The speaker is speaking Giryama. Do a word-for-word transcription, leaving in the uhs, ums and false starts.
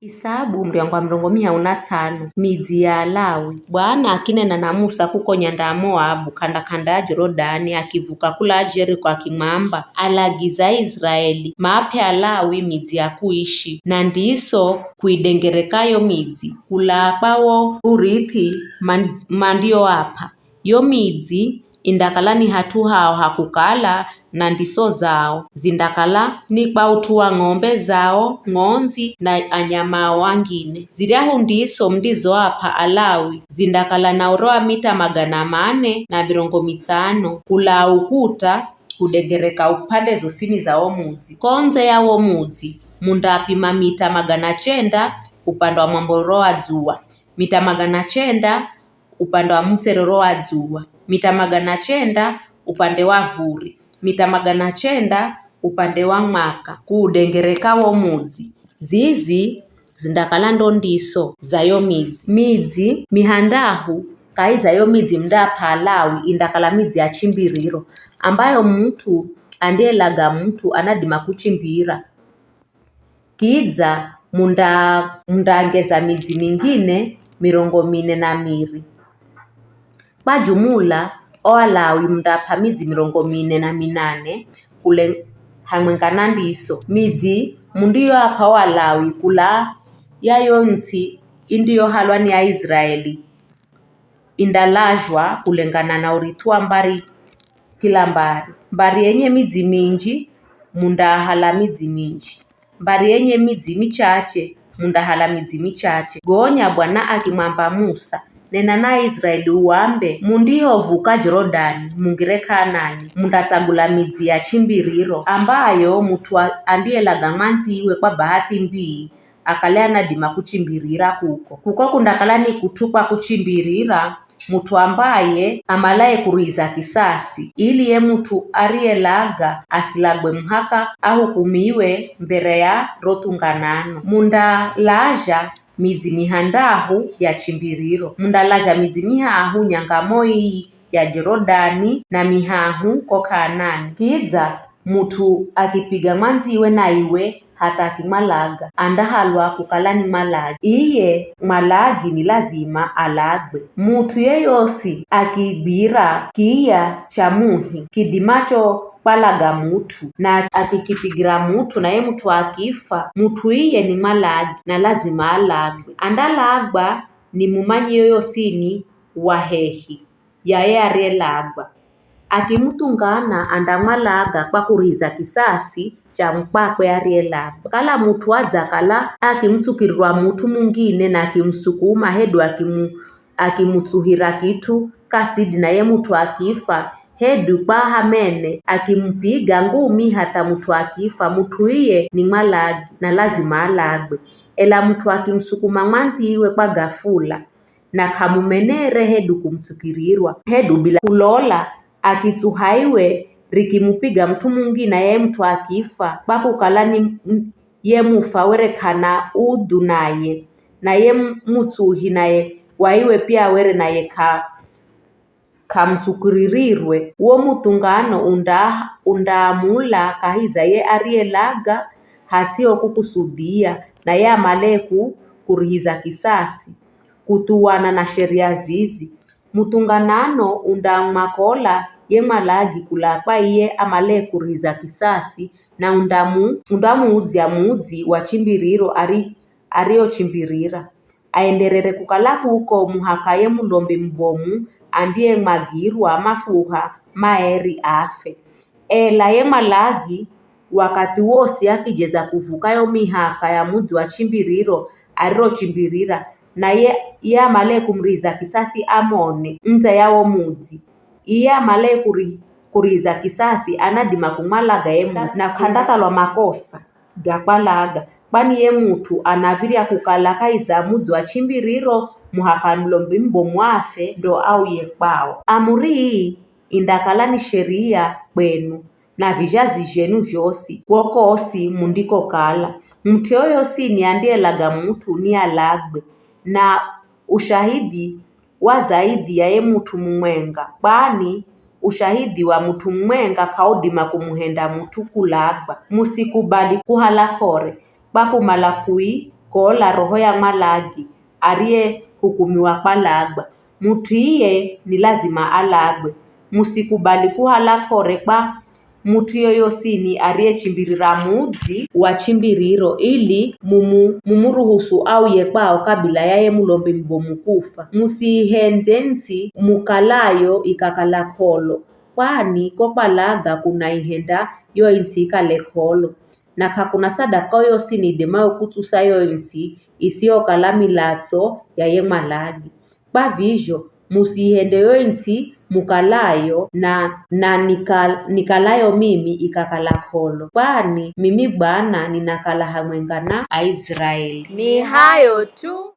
Isabu muryango wa mirongo mihahu na tsano. Midzi ya Alawi. Bwana akinena na Musa kuko nyanda ya Moabu, k'anda-k'anda ya Jorodani, akivuka kula Jeriko, akimwamba, alagiza Israeli, maap'e Alawi midzi ya kuishi, na ndiso kuidengereka yo midzi, kulaa kwa wo urithi man- mandioap'a. Yo midzi indakala ni hat'u hao ha kukala na ndiso zao, zindakala ni kwa ut'u wa ng'ombe zao, ng'ondzi na anyamao angine. Ziryahu ndiso mundizoap'a Alawi zindakala na uro wa mita magana mane na mirongo mitsano, kulaa ukuta kudengereka upande zosini za wo mudzi. Ko ndze ya wo mudzi mundaapima mita magana chenda upande wa mwamboro wa dzuwa, mita magana chenda upande wa mutserero wa dzuwa, mita magana chenda upande wa vuri, mita magana chenda upande wa mwaka, kuudengereka wo mudzi. Zizi zindakala ndo ndiso za yo midzi. Midzi mihandahu kahi za yo midzi mundaap'a Alawi indakala midzi ya chimbiriro, ambayo mut'u andiyelaga mut'u anadima kuchimbira. Kidza munda mundaangeza midzi mingine mirongo mine na miri. Kwa jumula, o Alawi mundaap'a midzi mirongo mine na minane kule hamwenga na ndiso. Midzi mundiyoap'a o Alawi kulaa ya yo ntsi indiyohalwa ni Aisiraeli indalazhwa kulengana na urithi wa mbari kila mbari. Mbari yenye midzi minji, mundaahala midzi minji. Mbari yenye midzi michache, mundahala midzi michache. Gonya Bwana akimwamba Musa, nena na Aisiraeli uambe, mundihovuka Jorodani mungire K'anani, mundatsagula midzi ya chimbiriro, ambayo mut'u a- andiyelaga mwandziwe kwa bahati mbii akale anadima kuchimbirira kuko. Kuko kundakala ni kut'u kwa kuchimbirira mut'u ambaye amalaye kurihiza kisasi, ili ye mut'u ariyelaga asilagwe muhaka ahukumiwe mbere ya ro thunganano. Mundalazha midzi mihandahu ya chimbiriro, mundalazha midzi mihahu nyangamo ii ya Jorodani na mihahu ko K'anani. Kidza mut'u akipiga mwandziwe na iwe hatha akimwalaga, andahalwa kukala ni mwalagi. Iye mwalagi ni lazima alagwe. Mut'u yeyosi akigwira kiya cha muhi kidimacho kwalaga mut'u, na akikipigira mut'u, na ye mut'u akifa, mut'u iye ni mwalagi, na lazima alagwe. Andalagwa ni mumanyiyo yosini wa hehi ya ye ariyelagwa. Akimuthungana andamwalaga kwa kurihiza kisasi cha mukwakwe ariyelagwa. Kala mut'u adzakala akimutsukirirwa mut'u mungine na akimusukuma hedu akimu, akimutsuhira kit'u kasidi na ye mut'u akifa, hedu kwa hamene akimupiga ngumi hatha mut'u akifa, mut'u iye ni mwalagi na lazima alagwe. Ela mut'u akimusukuma mwandziwe kwa gafula, na k'amumenere hedu kumutsukirirwa, hedu bila kulola, akitsuha iwe rikimupiga mut'u mungine, ye mut'u akifa, kwa kukala ni m- ye mufa were k'ana udhu naye, na ye m- mutsuhi naye wa iwe pia were naye k'a k'amutsukiririrwe, wo muthungano unda undaamula kahi za ye ariyelaga hasiho kukusudia, na ye amale ku kurihiza kisasi, kuthuwana na sheria zizi. Muthunganano undamwakola ye mwalagi kula kwa iye amale kurihiza kisasi, na undamu undamuudzya mudzi wa chimbiriro ari ariyochimbirira. Aenderere kukala kuko muhaka ye mulombi mubomu andiyemwagirwa mafuha maeri afe. Ela ye mwalagi wakathi wosi akijeza kuvuka yo mihaka ya mudzi wa chimbiriro arirochimbirira, na ye ye amale kumuriza kisasi amone ndze ya wo mudzi. Iye amale kuri, kuriza kisasi anadima kumwalaga ye mut'u, na k'andakalwa makosa ga kwalaga, kwani ye mut'u anav̱irya kukala kahi za mudzi wa chimbiriro muhaka mulombi mubomu afe ndo auye kwao. Amuri ii indakala ni sheria kwenu na vizhazi zhenu zhosi, kokosi mundikokala. Mut'u yoyosini andiyelaga mut'u nialagwe, na ushahidi wa zaidhi ya ye mut'u mumwenga, kwani ushahidi wa mut'u mumwenga k'audima kumuhenda mut'u kulagwa. Musikubali kuhala k'ore kwa kumala kui kola roho ya mwalagi ariyehukumiwa kwalagwa. Mut'u iye ni lazima alagwe. Musikubali kuhala k'ore kwa mut'u yoyosini ariyechimbirira mudzi wa chimbiriro ili mumu, mumuruhusu auye kwao kabila ya ye mulombi mubomu kufa. Musiihendze ntsi mukalayo ikakala k'olo, kwani ko kwalaga kunaihenda yo ntsi ikale k'olo. Na k'akuna sadaka yoyosini idimayo kutsusa yo ntsi isiyokala milatso ya ye mwalagi. Kwa vizho, musiihende yo ntsi mukalayo na, na nikal, nikalayo mimi ikakala k'olo, kwani mimi Bwana ninakala hamwenga na Aiziraeli. Ni hayo tu.